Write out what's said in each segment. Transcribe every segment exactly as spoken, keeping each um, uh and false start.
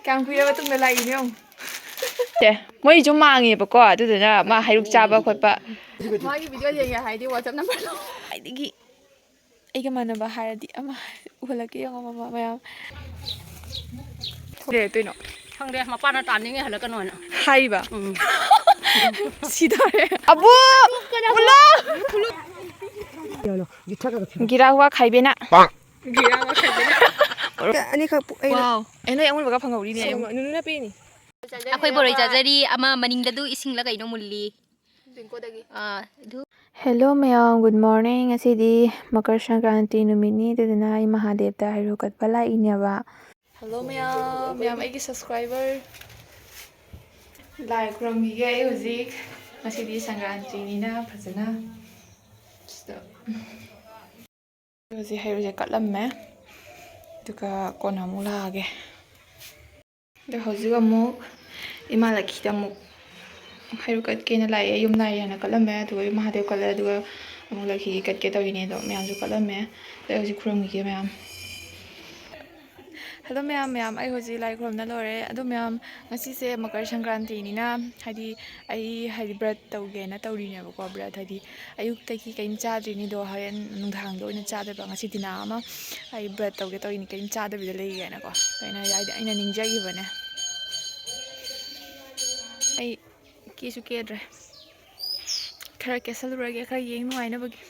ꯀꯌꯥꯝ ꯀꯨꯏꯔꯕ ꯃꯇꯨꯡꯗ ꯂꯥꯛꯏꯅꯣ ꯌꯦꯡꯉꯨ꯫ ꯑꯦ, ꯃꯣꯏꯁꯨ ꯃꯥꯡꯉꯦꯕꯀꯣ, ꯑꯗꯨꯗꯨꯅ ꯃꯥ ꯍꯩꯔꯨꯛ ꯆꯥꯕ ꯈꯣꯠꯄ꯫ ꯃꯥꯒꯤ ꯚꯤꯗꯤꯑꯣ ꯌꯦꯡꯒꯦ ꯍꯥꯏꯗꯤ WhatsApp ꯅꯝꯕꯔ ꯂꯧ꯫ ꯑꯗꯒꯤ ꯑꯩꯒ ꯃꯥꯟꯅꯕ ꯍꯥꯏꯔꯗꯤ ꯑꯃ ꯎꯍꯜꯂꯛꯀꯦ ꯌꯦꯡꯉꯣ, ꯃꯃꯥ ꯃꯌꯥꯝ꯫ ꯀꯩ ꯇꯧꯔꯤꯅꯣ? ꯈꯪꯗꯦ, ꯃꯄꯥꯅ ꯇꯥꯅꯤꯡꯉꯦ ꯍꯜꯂꯛꯀꯅꯣꯅ꯫ ꯍꯥꯏꯕ? ꯎꯝ꯫ ꯁꯤꯗꯧꯔꯦ꯫ ꯑꯕꯨ! ꯄꯨꯂꯣ! ꯒꯤꯔꯥ ꯍꯨꯋꯥ ꯈꯥꯏꯕꯦꯅ꯫ ꯑꯅꯤꯈꯛ ꯄꯨ-, ꯑꯩꯅ ꯋꯥꯎ꯫ ꯑꯦ, ꯅꯣꯏ ꯑꯃꯨꯟꯕꯒ ꯐꯪꯍꯧꯔꯤꯅꯦ꯫ ꯁꯣꯝ, ꯅꯨꯅꯨꯅ ꯄꯤꯅꯤ꯫ ꯑꯩꯈꯣꯏ ꯕꯣꯔꯣꯏ ꯆꯥꯖꯔꯤ, ꯑꯃ ꯃꯅꯤꯡꯗꯗꯨ ꯏꯁꯤꯡꯂ ꯀꯩꯅꯣ ꯃꯨꯜꯂꯤ꯫ ꯑꯥ, ꯑꯗꯨ꯫ Hello ꯃꯌꯥꯝ, good morning꯫ ꯉꯁꯤꯗꯤ ꯃꯀꯔ ꯁꯪꯀ꯭ꯔꯥꯟꯇꯤ ꯅꯨꯃꯤꯠꯅꯤ, ꯑꯗꯨꯗꯨꯅ ꯑꯩ ꯃꯍꯥꯗꯦꯕꯇ ꯍꯩꯔꯨꯛ ꯀꯠꯄ ꯂꯥꯛꯏꯅꯦꯕ꯫ Hello ꯃꯌꯥꯝ, ꯃꯌꯥꯝ ꯑꯩꯒꯤ subscriber꯫ ꯂꯥꯏ ꯈꯨꯔꯨꯝꯈꯤꯒꯦ ꯑꯩ ꯍꯧꯖꯤꯛ꯫ ꯉꯁꯤꯗꯤ ꯁꯪꯀ꯭ꯔꯥꯟꯇꯤꯅꯤꯅ ꯐꯖꯅ ꯁꯤꯗ ꯍꯧꯖꯤꯛ ꯍꯩꯔꯨꯛꯁꯦ ꯀꯠꯂꯝꯃꯦ, ꯑꯗꯨꯒ ꯀꯣꯟꯅ ꯑꯃꯨꯛ ꯂꯥꯛꯑꯒꯦ꯫ ꯑꯗꯣ ꯍꯧꯖꯤꯛ ꯑꯃꯨꯛ ꯏꯃꯥ ꯂꯛꯈꯤꯗ ꯑꯃꯨꯛ ꯍꯩꯔꯨꯛ ꯀꯠꯀꯦꯅ ꯂꯥꯛꯑꯦ꯫ ꯌꯨꯝ ꯂꯥꯏ ꯍꯥꯟꯅ ꯀꯠꯂꯝꯃꯦ, ꯑꯗꯨꯒ ꯃꯍꯥꯗꯦꯕ ꯀꯠꯂꯦ, ꯑꯗꯨꯒ ꯑꯃꯨꯛ ꯂꯛꯈꯤꯒꯤ ꯀꯠꯀꯦ ꯇꯧꯔꯤꯅꯦ꯫ ꯑꯗꯣ ꯃꯌꯥꯝꯁꯨ ꯀꯠꯂꯝꯃꯦ꯫ ꯑꯗꯣ ꯑꯩ ꯍꯧꯖꯤꯛ ꯈꯨꯔꯨꯝꯈꯤꯒꯦ ꯃꯌꯥꯝ꯫ Hello ꯃꯌꯥꯝ, ꯃꯌꯥꯝ, ꯑꯩ ꯍꯧꯖꯤꯛ ꯂꯥꯏ ꯈꯨꯔꯨꯝꯅ ꯂꯣꯏꯔꯦ꯫ ꯑꯗꯣ ꯃꯌꯥꯝ, ꯉꯁꯤꯁꯦ ꯃꯀꯔ ꯁꯪꯀ꯭ꯔꯥꯟꯇꯤꯅꯤꯅ, ꯍꯥꯏꯗꯤ ꯑꯩ, ꯍꯥꯏꯗꯤ, ꯕ꯭ꯔꯠ ꯇꯧꯒꯦꯅ ꯇꯧꯔꯤꯅꯦꯕꯀꯣ꯫ ꯕ꯭ꯔꯠ ꯍꯥꯏꯗꯤ ꯑꯌꯨꯛꯇꯒꯤ ꯀꯔꯤꯝ ꯆꯥꯗ꯭ꯔꯤꯅꯤꯗꯣ, ꯍꯣꯔꯦꯟ ꯅꯨꯡꯗꯥꯡꯗ ꯑꯣꯏꯅ ꯆꯥꯗꯣꯏꯕ꯫ ꯉꯁꯤ ꯗꯤꯅꯥ ꯑꯃ ꯑꯩ ꯕ꯭ꯔꯠ ꯇꯧꯒꯦ ꯇꯧꯔꯤꯅꯤ, ꯀꯔꯤꯝ ꯆꯥꯗꯕꯤꯗ ꯂꯩꯒꯦꯅꯀꯣ꯫ ꯑꯩꯅ, ꯍꯥꯏꯗꯤ ꯑꯩꯅ ꯅꯤꯡꯖꯈꯤꯕꯅꯦ꯫ ꯑꯩ ꯀꯦꯁꯨ ꯀꯦꯗ꯭ꯔꯦ, ꯈꯔ ꯀꯦꯁꯜꯂꯨꯔꯒꯦ, ꯈꯔ ꯌꯦꯡ ꯅꯨꯡꯉꯥꯏꯅꯕꯒꯤ꯫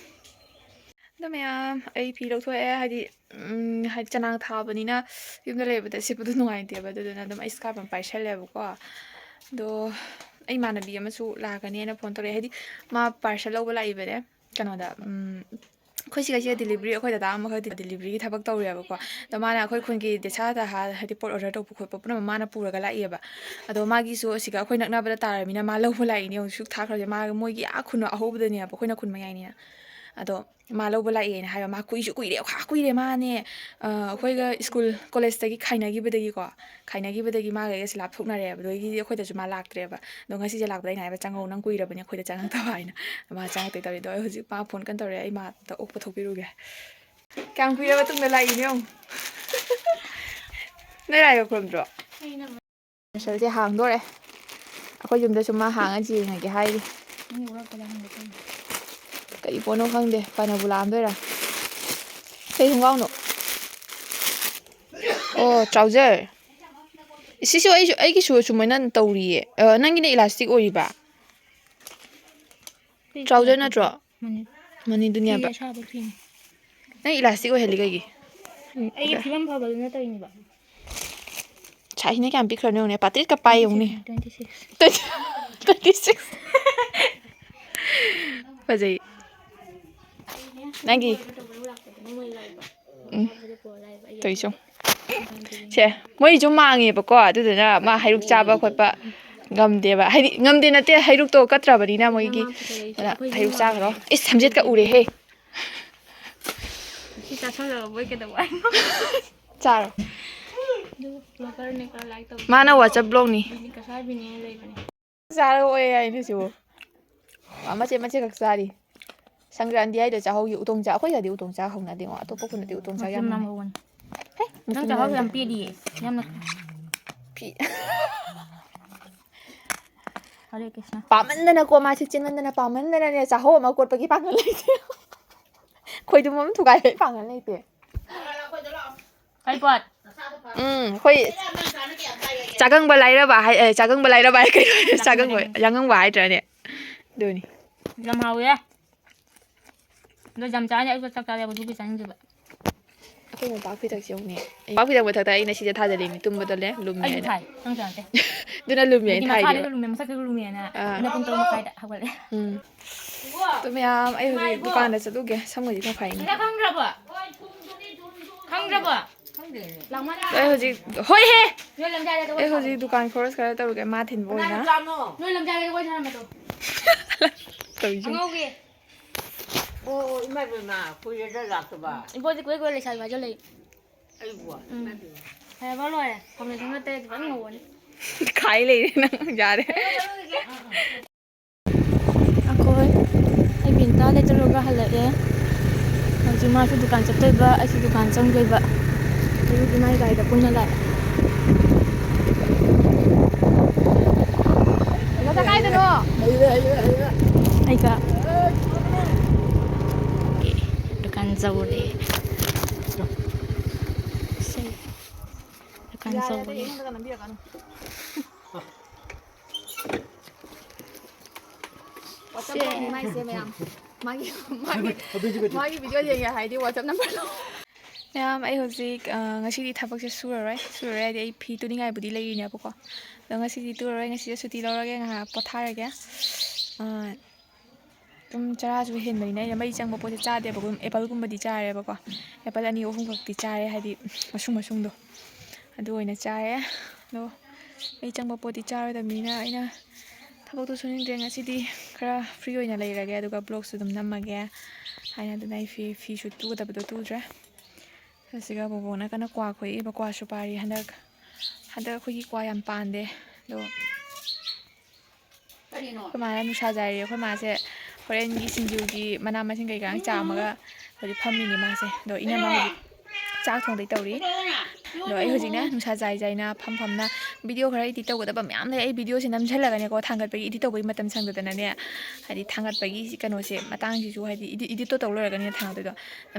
ꯑꯗꯣ ꯃꯌꯥꯝ, ꯑꯩ ꯐꯤ ꯂꯧꯊꯣꯛꯑꯦ, ꯍꯥꯏꯗꯤ, ꯎꯝ, ꯍꯥꯏꯗꯤ ꯆꯅꯥꯡ ꯊꯥꯕꯅꯤꯅ ꯌꯨꯝꯗ ꯂꯩꯕꯗ ꯁꯦꯠꯄꯗꯣ ꯅꯨꯡꯉꯥꯏꯇꯦꯕ, ꯑꯗꯨꯗꯨꯅ ꯑꯗꯨꯝ ꯑꯩ scarf ꯑꯃ ꯄꯥꯏꯁꯜꯂꯦꯕꯀꯣ꯫ ꯑꯗꯣ ꯑꯩ ꯏꯃꯥꯟꯅꯕꯤ ꯑꯃꯁꯨ ꯂꯥꯛꯀꯅꯤꯅ phone ꯇꯧꯔꯛꯑꯦ, ꯍꯥꯏꯗꯤ ꯃꯥ parcel ꯂꯧꯕ ꯂꯥꯛꯏꯕꯅꯦ ꯀꯩꯅꯣꯗ, ꯎꯝ, ꯑꯩꯈꯣꯏ ꯁꯤꯒ ꯁꯤꯒ delivery, ꯑꯩꯈꯣꯏ ꯗꯗꯥ ꯑꯃꯈꯛ deliveryꯒꯤ ꯊꯕꯛ ꯇꯧꯔꯦꯕꯀꯣ꯫ ꯑꯗꯣ ꯃꯥꯅ ꯑꯩꯈꯣꯏ ꯈꯨꯟꯒꯤ ꯗꯦꯁꯥ ꯇꯍꯥ, ꯍꯥꯏꯗꯤ ꯄꯣꯠ order ꯇꯧꯕ ꯈꯣꯠꯄ ꯄꯨꯝꯅꯃꯛ ꯃꯥꯅ ꯄꯨꯔꯒ ꯂꯥꯛꯏꯑꯕ꯫ ꯑꯗꯣ ꯃꯥꯒꯤꯁꯨ ꯑꯁꯤꯒ ꯑꯩꯈꯣꯏ ꯅꯛꯅꯕꯗ ꯇꯥꯔꯃꯤꯅ ꯃꯥ ꯂꯧꯕ ꯂꯥꯛꯏꯅꯦ, ꯍꯧꯖꯤꯛ ꯁꯨꯛ ꯊꯥꯈ꯭ꯔꯁꯦ꯫ ꯃꯥ, ꯃꯣꯏꯒꯤ ꯑꯥ ꯈꯨꯟ ꯑꯍꯧꯕꯗꯅꯦꯕ, ꯑꯩꯈꯣꯏꯅ ꯈꯨꯟ ꯃꯌꯥꯏꯅꯤꯅ꯫ ꯑꯗꯣ ꯃꯥ ꯂꯧꯕ ꯂꯥꯛꯑꯦꯅ ꯍꯥꯏꯕ꯫ ꯃꯥ ꯀꯨꯏꯁꯨ ꯀꯨꯏꯔꯦ, ꯈ꯭ꯋꯥꯏ ꯀꯨꯏꯔꯦ ꯃꯥꯅꯦ, ꯑ, ꯑꯩꯈꯣꯏꯒ school, collegeꯇꯒꯤ ꯈꯥꯏꯅꯈꯤꯕꯗꯒꯤꯀꯣ, ꯈꯥꯏꯅꯈꯤꯕꯗꯒꯤ ꯃꯥꯒ ꯑꯩꯒꯁꯦ ꯂꯥꯞꯊꯣꯛꯅꯔꯦꯕ꯫ ꯑꯗꯨꯗꯒꯤꯗꯤ ꯑꯩꯈꯣꯏꯗꯁꯨ ꯃꯥ ꯂꯥꯛꯇ꯭ꯔꯦꯕ꯫ ꯑꯗꯣ ꯉꯁꯤꯁꯦ ꯂꯥꯛꯄꯗ ꯑꯩꯅ ꯍꯥꯏꯕ, "ꯆꯪꯉꯧ, ꯅꯪ ꯀꯨꯏꯔꯕꯅꯦ ꯑꯩꯈꯣꯏꯗ ꯆꯪꯉꯛꯇꯕ" ꯍꯥꯏꯅ꯫ ꯃꯥ ꯆꯪꯉꯛꯇꯣꯏ ꯇꯧꯔꯤ꯫ ꯑꯗꯣ ꯑꯩ ꯍꯧꯖꯤꯛ ꯃꯥ phone ꯀꯟꯅ ꯇꯧꯔꯦ, ꯑꯩ ꯃꯥꯗ ꯑꯣꯛꯄ ꯊꯣꯛꯄꯤꯔꯨꯒꯦ꯫ ꯀꯌꯥꯝ ꯀꯨꯏꯔꯕ ꯃꯇꯨꯡꯗ ꯂꯥꯛꯏꯅꯣ ꯌꯦꯡꯉꯨ꯫ ꯅꯣꯏ ꯂꯥꯏꯒ ꯈꯨꯔꯨꯝꯗ꯭ꯔꯣ? ꯃꯥꯔꯁꯦꯜꯁꯦ ꯍꯥꯡꯗꯣꯔꯦ꯫ ꯑꯩꯈꯣꯏ ꯌꯨꯝꯗꯁꯨ ꯃꯥ ꯍꯥꯡꯉ ꯌꯦꯡꯉꯒꯦ ꯍꯥꯏꯔꯤ꯫ ꯃꯤ ꯎꯔꯛꯄꯗ ꯍꯪꯒꯦ ꯇꯧꯅꯤ꯫ ꯀꯔꯤ ꯄꯣꯠꯅꯣ ꯈꯪꯗꯦ, ꯐꯅꯕꯨ ꯂꯥꯛꯑꯝꯗꯣꯏꯔꯥ? ꯀꯩ ꯈꯣꯡꯒ꯭ꯔꯥꯎꯅꯣ? ꯑꯣ, ꯇ꯭ꯔꯥꯎꯖꯔ꯫ ꯁꯤꯁꯨ ꯑꯩꯁꯨ, ꯑꯩꯒꯤꯁꯨ ꯁꯨꯃꯥꯏꯅ ꯇꯧꯔꯤꯌꯦ꯫ ꯑ, ꯅꯪꯒꯤꯅ ꯏꯂꯥꯁꯇꯤꯛ ꯑꯣꯏꯔꯤꯕ? ꯇ꯭ꯔꯥꯎꯖꯔ ꯅꯠꯇ꯭ꯔꯣ? ꯃꯥꯅꯦ꯫ ꯃꯥꯅꯦ, ꯑꯗꯨꯅꯦ ꯍꯥꯏꯕ꯫ ꯐꯤ ꯑꯁꯥꯕ ꯐꯤꯅꯤ꯫ ꯅꯪ ꯏꯂꯥꯁꯇꯤꯛ ꯑꯣꯏꯍꯜꯂꯤ ꯀꯩꯒꯤ? ꯑꯩꯒꯤ ꯐꯤꯕꯝ ꯐꯕꯗꯨꯅ ꯇꯧꯔꯤꯅꯦꯕ꯫ ꯁꯥꯏꯁꯤꯅ ꯀꯌꯥꯝ ꯄꯤꯛꯈ꯭ꯔꯕꯅꯣ ꯌꯦꯡꯉꯨꯅꯦ, ꯄꯥꯇ꯭ꯔꯤꯛꯀ ꯄꯥꯏ ꯌꯦꯡꯉꯨꯅꯦ꯫ Twenty six꯫ Twenty six꯫ ꯐꯖꯩ꯫ ꯅꯪꯒꯤ꯫ ꯎꯝ꯫ ꯇꯧꯏꯁꯣ꯫ ꯁꯦ, ꯃꯣꯏꯁꯨ ꯃꯥꯡꯉꯦꯕꯀꯣ, ꯑꯗꯨꯗꯨꯅ ꯃꯥ ꯍꯩꯔꯨꯛ ꯆꯥꯕ ꯈꯣꯠꯄ ꯉꯝꯗꯦꯕ꯫ ꯍꯥꯏꯗꯤ ꯉꯝꯗꯦ ꯅꯠꯇꯦ, ꯍꯩꯔꯨꯛꯇꯣ ꯀꯠꯇ꯭ꯔꯕꯅꯤꯅ ꯃꯣꯏꯒꯤ꯫ ꯑꯗꯨꯅ ꯍꯩꯔꯨꯛ ꯆꯥꯈ꯭ꯔꯣ꯫ ꯏꯁ, ꯁꯝꯖꯦꯠꯀ ꯎꯔꯦꯍꯦ꯫ ꯁꯤ ꯆꯥꯁꯜꯂꯒ ꯃꯣꯏ ꯀꯩꯗꯧꯕ ꯍꯥꯏꯅꯣ? ꯆꯥꯔꯣ꯫ ꯑꯗꯨ vloggerꯅꯦ ꯈꯔ like ꯇꯧꯕ꯫ ꯃꯥꯅ WhatsApp vlogꯅꯤ꯫ ꯕꯤꯅꯤ ꯀꯁꯥꯔ ꯕꯤꯅꯤꯅ ꯂꯩꯕꯅꯦ꯫ ꯆꯥꯔꯛꯑꯣꯏ ꯍꯥꯏꯅꯦ ꯁꯤꯕꯨ꯫ ꯃꯥ ꯃꯆꯦꯠ ꯃꯆꯦꯠꯈꯛ ꯆꯥꯔꯤ꯫ ꯁꯪꯀ꯭ꯔꯥꯟꯇꯤ ꯍꯥꯏꯗꯣ ꯆꯥꯍꯧꯒꯤ ꯎꯇꯣꯡ ꯆꯥ-, ꯑꯩꯈꯣꯏ ꯁ꯭ꯋꯥꯏꯗꯤ ꯎꯇꯣꯡ ꯆꯥ ꯍꯧꯅꯗꯦꯉꯣ꯫ ꯑꯇꯣꯞꯄ ꯈꯨꯟꯗꯗꯤ ꯎꯇꯣꯡ ꯆꯥ ꯌꯥꯝ ꯃꯨꯁꯂꯤꯝ ꯍꯧꯅꯩ꯫ Number one꯫ ꯍꯦ, ꯅꯪ ꯃꯨꯁꯂꯤꯝ ꯆꯥꯍꯧꯗꯣ ꯍꯥꯏꯗꯦ꯫ ꯌꯥꯝ ꯄꯦꯠꯂꯤꯌꯦ꯫ ꯌꯥꯝꯅ꯫ ꯐꯤ-, ꯍꯔꯦ ꯀ꯭ꯔꯤꯁꯅ꯫ ꯄꯥꯝꯃꯟꯗꯅꯀꯣ, ꯃꯥꯁꯦ ꯆꯦꯟꯃꯟꯗꯅ ꯄꯥꯝꯃꯟꯗꯅꯅꯦ, ꯆꯥꯍꯧ ꯑꯃ ꯀꯣꯠꯄꯒꯤ ꯄꯥꯡꯒꯜ ꯂꯩꯇꯦ꯫ ꯈꯣꯏꯗꯨꯝ ꯑꯃ ꯊꯨꯒꯥꯏꯕꯒꯤ ꯄꯥꯡꯒꯜ ꯂꯩꯇꯦ꯫ ꯀꯩ ꯄꯣꯠ? ꯎꯝ, ꯑꯩꯈꯣꯏ ꯆꯥꯒꯪꯕ ꯂꯥꯏꯔꯕ ꯍꯥꯏ-, ꯑꯦ, ꯆꯥꯒꯪꯕ ꯂꯥꯏꯔꯕ ꯍꯥꯏ ꯀꯩꯅꯣ? ꯆꯥꯒꯪꯕ, ꯌꯥꯒꯪꯕ ꯍꯥꯏꯗ꯭ꯔꯅꯦ? ꯑꯗꯨꯅꯤ꯫ ꯌꯥꯝ ꯍꯥꯎꯋꯦ꯫ ꯑꯗꯣ ꯌꯥꯝ ꯆꯥꯅꯤ, ꯑꯩꯁꯨ ꯆꯥꯛ ꯆꯥꯔꯦ, ꯑꯗꯨꯒꯤ ꯆꯥꯅꯤꯡꯗꯦꯕ꯫ ꯑꯩꯈꯣꯏ ꯃꯣꯝꯄꯥꯛ ꯐꯤꯗꯛꯁꯦ ꯌꯦꯡꯉꯨꯅꯦ꯫ ꯃꯣꯝꯄꯥꯛ ꯐꯤꯗꯛ ꯃꯊꯛꯇ ꯑꯩꯅ ꯁꯤꯗ ꯊꯥꯖꯜꯂꯤꯅꯤ, ꯇꯨꯝꯕꯗꯅꯦ ꯑꯩꯁꯨ ꯂꯨꯝꯃꯦꯅ꯫ ꯊꯥꯏ, ꯅꯪ ꯊꯥꯏ ꯅꯠꯇꯦ꯫ ꯑꯗꯨꯅ ꯂꯨꯝꯃꯦ, ꯑꯩꯗꯤ ꯑꯩꯅ ꯃꯈꯥꯗꯒ ꯊꯥꯏꯅꯦꯕ꯫ ꯂꯨꯝꯃꯦ, ꯃꯊꯛꯇꯒ ꯂꯨꯝꯃꯦꯅ꯫ ꯑꯥ꯫ ꯑꯩꯅ ꯄꯨꯡ ꯇꯔꯨꯛ ꯃꯈꯥꯏꯗ ꯍꯧꯒꯠꯂꯦ꯫ ꯎꯝ꯫ ꯑꯗꯨ ꯃꯌꯥꯝ, ꯑꯩ ꯍꯧꯖꯤꯛ ꯗꯨꯀꯥꯟꯗ ꯆꯠꯂꯨꯒꯦ, ꯁꯝꯒꯁꯦ ꯈꯔ ꯐꯩꯅꯦ꯫ ꯄꯩꯁꯥ ꯈꯪꯗ꯭ꯔꯕꯣ? ꯈꯪꯗ꯭ꯔꯕꯣ? ꯂꯥꯛꯃꯟ-, ꯑꯩ ꯍꯧꯖꯤꯛ, ꯍꯣꯏꯍꯦ! ꯅꯣꯏ ꯂꯝꯖꯥꯏꯗ ꯋꯥꯔꯤ ꯑꯩ ꯍꯧꯖꯤꯛ ꯁꯥꯟꯅꯕꯗꯣ꯫ ꯗꯨꯀꯥꯟ ꯈꯣꯔꯁ ꯈꯔ ꯇꯧꯔꯨꯒꯦ, ꯃꯥ ꯊꯤꯟꯕ ꯑꯣꯏꯅ꯫ ꯅꯣꯏ ꯂꯝꯖꯥꯏꯗ ꯋꯥꯔꯤ ꯁꯥꯟꯅꯕꯗꯣ꯫ ꯇꯧꯔꯤꯁꯦ꯫ ꯑꯉꯧꯕꯤ꯫ ꯑꯣ, ꯏꯃꯥ ꯏꯕꯦꯝꯃ, ꯀꯨꯏꯔꯦꯗ ꯂꯥꯛꯇꯕ꯫ ꯏꯕꯣꯗꯤ ꯀꯨꯏꯔꯦ ꯀꯨꯏꯔꯦ ꯂꯩꯁꯥꯕꯤ ꯐꯥꯖꯜꯂꯛꯏ꯫ ꯑꯩꯕꯨ? ꯎꯝ꯫ ꯐꯔꯕ ꯂꯣꯏꯔꯦ꯫ Foundation ꯅꯠꯇꯦ, ꯈꯤꯇꯪ ꯉꯧꯕꯅꯤ꯫ ꯈꯥꯏ ꯂꯩꯔꯦ ꯅꯪ, ꯌꯥꯔꯦ꯫ ꯑꯩꯈꯣꯏ, ꯑꯩ ꯕꯤꯟꯇꯥ ꯂꯩꯇꯂꯨꯔꯒ ꯍꯜꯂꯛꯑꯦ꯫ ꯍꯧꯖꯤꯛ ꯃꯥꯁꯨ ꯗꯨꯀꯥꯟ ꯆꯠꯇꯣꯏꯕ, ꯑꯩꯁꯨ ꯗꯨꯀꯥꯟ ꯆꯪꯗꯣꯏꯕ꯫ ꯑꯗꯨꯒꯤ ꯃꯥꯏ ꯒꯥꯔꯤꯗ ꯄꯨꯟꯅ ꯂꯥꯛꯑꯦ꯫ ꯑꯩꯒ꯫ ꯑꯣꯀꯦ, ꯗꯨꯀꯥꯟ ꯆꯧꯔꯦ꯫ ꯁꯦ, ꯗꯨꯀꯥꯟ ꯆꯧꯔꯦ꯫ ꯁꯦ꯫ ꯃꯥꯒꯤ, ꯃꯥꯒꯤ, ꯃꯥꯒꯤ video ꯌꯦꯡꯒꯦ ꯍꯥꯏꯗꯤ WhatsApp number ꯂꯧ꯫ ꯃꯌꯥꯝ, ꯑꯩ ꯍꯧꯖꯤꯛ, ꯑ, ꯉꯁꯤꯗꯤ ꯊꯕꯛꯁꯦ ꯁꯨꯔꯔꯣꯏ꯫ ꯁꯨꯔꯔꯣꯏ ꯍꯥꯏꯗꯤ ꯑꯩ ꯐꯤ ꯇꯨꯅꯤꯡꯉꯥꯏꯕꯨꯗꯤ ꯂꯩꯔꯤꯅꯦꯕꯀꯣ꯫ ꯑꯗꯣ ꯉꯁꯤꯗꯤ ꯇꯨꯔꯔꯣꯏ, ꯉꯁꯤꯁꯦ ꯁꯨꯇꯤ ꯂꯧꯔꯒꯦ, ꯉꯥꯏꯍꯥꯛ ꯄꯣꯊꯥꯔꯒꯦ꯫ ꯑ, ꯑꯗꯨꯝ ꯆꯔꯥꯁꯨ ꯍꯦꯟꯕꯅꯤꯅ ꯑꯩꯅ ꯃꯩ ꯆꯪꯕ ꯄꯣꯠꯁꯦ ꯆꯥꯗꯦꯕꯀꯣ꯫ ꯑꯦꯄꯜꯒꯨꯝꯕꯗꯤ ꯆꯥꯔꯦꯕꯀꯣ꯫ ꯑꯦꯄꯜ ꯑꯅꯤ ꯑꯍꯨꯝꯈꯛꯇꯤ ꯆꯥꯔꯦ, ꯍꯥꯏꯗꯤ ꯃꯁꯨꯡ ꯃꯁꯨꯡꯗꯣ꯫ ꯑꯗꯨ ꯑꯣꯏꯅ ꯆꯥꯔꯦ꯫ ꯑꯗꯣ ꯃꯩ ꯆꯪꯕ ꯄꯣꯠꯇꯤ ꯆꯥꯔꯣꯏꯗꯕꯅꯤꯅ ꯑꯩꯅ ꯊꯕꯛꯇꯣ ꯁꯨꯅꯤꯡꯗ꯭ꯔꯦ꯫ ꯉꯁꯤꯗꯤ ꯈꯔ free ꯑꯣꯏꯅ ꯂꯩꯔꯒꯦ, ꯑꯗꯨꯒ vlogꯁꯨ ꯑꯗꯨꯝ ꯅꯝꯃꯒꯦ ꯍꯥꯏꯅ꯫ ꯑꯗꯨꯅ ꯑꯩ ꯐꯤ, ꯐꯤꯁꯨ ꯇꯨꯒꯗꯕꯗꯣ ꯇꯨꯗ꯭ꯔꯦ꯫ ꯑꯁꯤꯒ ꯕꯣꯕꯣꯛꯅ ꯀꯟꯅ ꯀ꯭ꯋꯥ ꯈꯣꯛꯏꯕ, ꯀ꯭ꯋꯥ ꯁꯨꯄꯥꯔꯤ꯫ ꯍꯟꯗꯛ, ꯍꯟꯗꯛ ꯑꯩꯈꯣꯏꯒꯤ ꯀ꯭ꯋꯥ ꯌꯥꯝ ꯄꯥꯟꯗꯦ꯫ ꯑꯗꯣ ꯑꯩꯈꯣꯏ ꯃꯥꯅ ꯅꯨꯡꯁꯥ ꯖꯥꯏꯔꯤ꯫ ꯑꯩꯈꯣꯏ ꯃꯥꯁꯦ ꯍꯣꯔꯦꯟꯒꯤ ꯁꯤꯡꯖꯨꯒꯤ ꯃꯅꯥ ꯃꯁꯤꯡ ꯀꯩꯀꯥ ꯆꯥꯝꯃꯒ ꯍꯧꯖꯤꯛ ꯐꯝꯃꯤꯅꯦ ꯃꯥꯁꯦ꯫ ꯑꯗꯣ ꯏꯅꯝꯃ ꯍꯧꯖꯤꯛ ꯆꯥꯛ ꯊꯣꯡꯗꯣꯏ ꯇꯧꯔꯤ꯫ ꯑꯗꯣ ꯑꯩ ꯍꯧꯖꯤꯛꯅ ꯅꯨꯡꯁꯥ ꯖꯥꯏ ꯖꯥꯏꯅ ꯐꯝ ꯐꯝꯅ video ꯈꯔ edit ꯇꯧꯒꯗꯕ ꯃꯌꯥꯝ ꯂꯩ꯫ ꯑꯩ videoꯁꯦ ꯅꯝꯁꯤꯜꯂꯒꯅꯦꯀꯣ, ꯊꯥꯡꯒꯠꯄꯒꯤ edit ꯇꯧꯕꯒꯤ ꯃꯇꯝ ꯁꯪꯗꯗꯅꯅꯦ, ꯍꯥꯏꯗꯤ ꯊꯥꯡꯒꯠꯄꯒꯤ ꯀꯩꯅꯣꯁꯦ, ꯃꯇꯥꯡꯁꯤꯁꯨ, ꯍꯥꯏꯗꯤ edit, editꯇꯣ ꯇꯧ ꯂꯣꯏꯔꯒꯅꯦ ꯊꯥꯡꯒꯠꯇꯣꯏꯗꯣ꯫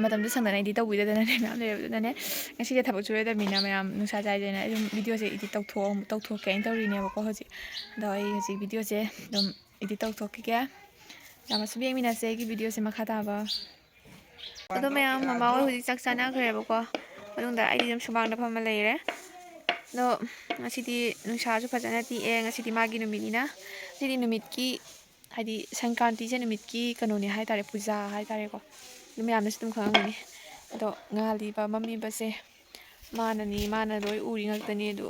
ꯃꯇꯝꯗꯣ ꯁꯪꯗꯅ edit ꯇꯧꯕꯤꯗꯗꯅꯅꯦ ꯃꯌꯥꯝ ꯂꯩꯔꯕꯗꯨꯅꯅꯦ, ꯉꯁꯤꯁꯦ ꯊꯕꯛ ꯁꯨꯔꯗꯕꯅꯤꯅ ꯃꯌꯥꯝ ꯅꯨꯡꯁꯥ ꯖꯥꯏ ꯖꯥꯏꯅ ꯑꯩ ꯑꯗꯨꯝ videoꯁꯦ edit ꯇꯧꯊꯣꯛ-, ꯇꯧꯊꯣꯛꯀꯦꯅ ꯇꯧꯔꯤꯅꯦꯕꯀꯣ ꯍꯧꯖꯤꯛ꯫ ꯑꯗꯣ ꯑꯩ ꯍꯧꯖꯤꯛ videoꯁꯦ ꯑꯗꯨꯝ edit ꯇꯧꯊꯣꯛꯈꯤꯒꯦ꯫ ꯌꯥꯝꯅ ꯁꯨꯝ ꯌꯦꯡꯃꯤꯟꯅꯁꯦ ꯑꯩꯒꯤ videoꯁꯦ ꯃꯈꯥ ꯇꯥꯕ꯫ ꯑꯗꯣ ꯃꯌꯥꯝ, ꯃꯃꯥ ꯍꯣꯏ ꯍꯧꯖꯤꯛ ꯆꯥꯛ ꯆꯥꯅꯈ꯭ꯔꯦꯕꯀꯣ꯫ ꯃꯅꯨꯡꯗ ꯑꯩꯗꯤ ꯑꯗꯨꯝ ꯁꯨꯃꯥꯡꯗ ꯐꯝꯃ ꯂꯩꯔꯦ꯫ ꯑꯗꯣ ꯉꯁꯤꯗꯤ ꯅꯨꯡꯁꯥꯁꯨ ꯐꯖꯅ ꯇꯤꯛꯑꯦ꯫ ꯉꯁꯤꯗꯤ ꯃꯥꯒꯤ ꯅꯨꯃꯤꯠꯅꯤꯅ, ꯉꯁꯤꯗꯤ ꯅꯨꯃꯤꯠꯀꯤ, ꯍꯥꯏꯗꯤ ꯁꯪꯀ꯭ꯔꯥꯟꯇꯤꯁꯦ ꯅꯨꯃꯤꯠꯀꯤ ꯀꯩꯅꯣꯅꯦ ꯍꯥꯏꯇꯥꯔꯦ, ꯄꯨꯖꯥ ꯍꯥꯏꯇꯥꯔꯦꯀꯣ꯫ ꯑꯗꯨ ꯃꯌꯥꯝꯅꯁꯨ ꯑꯗꯨꯝ ꯈꯪꯉꯝꯒꯅꯤ꯫ ꯑꯗꯣ ꯉꯥꯜꯂꯤꯕ, ꯃꯝꯃꯤꯕꯁꯦ ꯃꯥꯅꯅꯤ, ꯃꯥꯅ ꯂꯣꯏ ꯎꯔꯤ ꯉꯥꯛꯇꯅꯤ꯫ ꯑꯗꯣ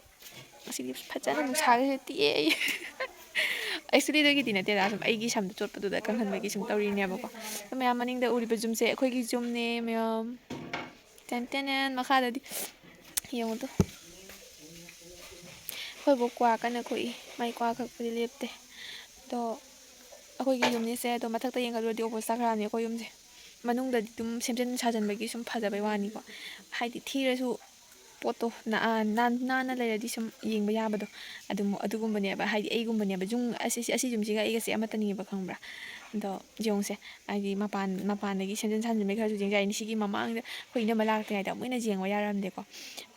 ꯉꯁꯤꯗꯤ ꯐꯖꯅ ꯅꯨꯡꯁꯥꯒꯁꯦ ꯇꯤꯛꯑꯦ ꯑꯩ꯫ Actually ꯑꯗꯨꯒꯤꯗꯤ ꯅꯠꯇꯦꯗ, ꯁꯨꯝ ꯑꯩꯒꯤ ꯁꯝꯗꯣ ꯆꯣꯠꯄꯗꯨꯗ ꯀꯪꯍꯟꯕꯒꯤ ꯁꯨꯝ ꯇꯧꯔꯤꯅꯦꯕꯀꯣ꯫ ꯑꯗꯣ ꯃꯌꯥꯝ, ꯃꯅꯤꯡꯗ ꯎꯔꯤꯕ ꯌꯨꯝꯁꯦ ꯑꯩꯈꯣꯏꯒꯤ ꯌꯨꯝꯅꯦ ꯃꯌꯥꯝ꯫ ꯇꯦꯟ ꯇꯦꯟ ꯇꯦꯟ, ꯃꯈꯥꯗꯗꯤ ꯌꯦꯡꯉꯨꯗꯣ꯫ ꯑꯩꯈꯣꯏ ꯕꯣꯛ ꯀ꯭ꯋꯥ ꯀꯟꯅ ꯈꯣꯛꯏ꯫ ꯃꯥꯏ ꯀ꯭ꯋꯥ ꯈꯛꯄꯨꯗꯤ ꯂꯦꯞꯇꯦ꯫ ꯑꯗꯣ ꯑꯩꯈꯣꯏꯒꯤ ꯌꯨꯝꯅꯤꯁꯦ꯫ ꯑꯗꯣ ꯃꯊꯛꯇ ꯌꯦꯡꯈꯠꯂꯨꯔꯗꯤ opposite ꯆꯠꯈ꯭ꯔꯅꯤ ꯑꯩꯈꯣꯏ ꯌꯨꯝꯁꯦ꯫ ꯃꯅꯨꯡꯗꯗꯤ ꯑꯗꯨꯝ ꯁꯦꯝꯖꯤꯟ ꯁꯥꯖꯤꯟꯕꯒꯤ ꯁꯨꯝ ꯐꯖꯕꯩ ꯋꯥꯅꯤꯀꯣ꯫ ꯍꯥꯏꯗꯤ ꯊꯤꯔꯁꯨ ꯄꯣꯠꯇꯣ ꯅꯥ-, ꯅꯥꯟ-, ꯅꯥꯟꯅ ꯂꯩꯔꯗꯤ ꯁꯨꯝ ꯌꯦꯡꯕ ꯌꯥꯕꯗꯣ꯫ ꯑꯗꯨꯝ, ꯑꯗꯨꯒꯨꯝꯕꯅꯦꯕ꯫ ꯍꯥꯏꯗꯤ ꯑꯩꯒꯨꯝꯕꯅꯦꯕ꯫ ꯌꯨꯝ ꯑꯁꯤ, ꯑꯁꯤ ꯌꯨꯝꯁꯤꯒ ꯑꯩꯒꯁꯦ ꯑꯃꯠꯇꯅꯦꯕ, ꯈꯪꯕ꯭ꯔꯥ? ꯑꯗꯣ ꯌꯦꯡꯉꯨꯁꯦ꯫ ꯍꯥꯏꯗꯤ ꯃꯄꯥꯟ, ꯃꯄꯥꯟꯗꯒꯤ ꯁꯦꯝꯖꯤꯟ ꯁꯥꯖꯤꯟꯕꯩ ꯈꯔꯁꯨ ꯌꯦꯡꯖ ꯌꯥꯏ꯫ ꯁꯤꯒꯤ ꯃꯃꯥꯡꯗ ꯑꯩꯈꯣꯏ ꯏꯅꯝꯃ ꯂꯥꯛꯇ꯭ꯔꯤꯉꯩꯗ ꯑꯃꯨꯛ ꯍꯦꯟꯅ ꯌꯦꯡꯕ ꯌꯥꯔꯝꯗꯦꯀꯣ꯫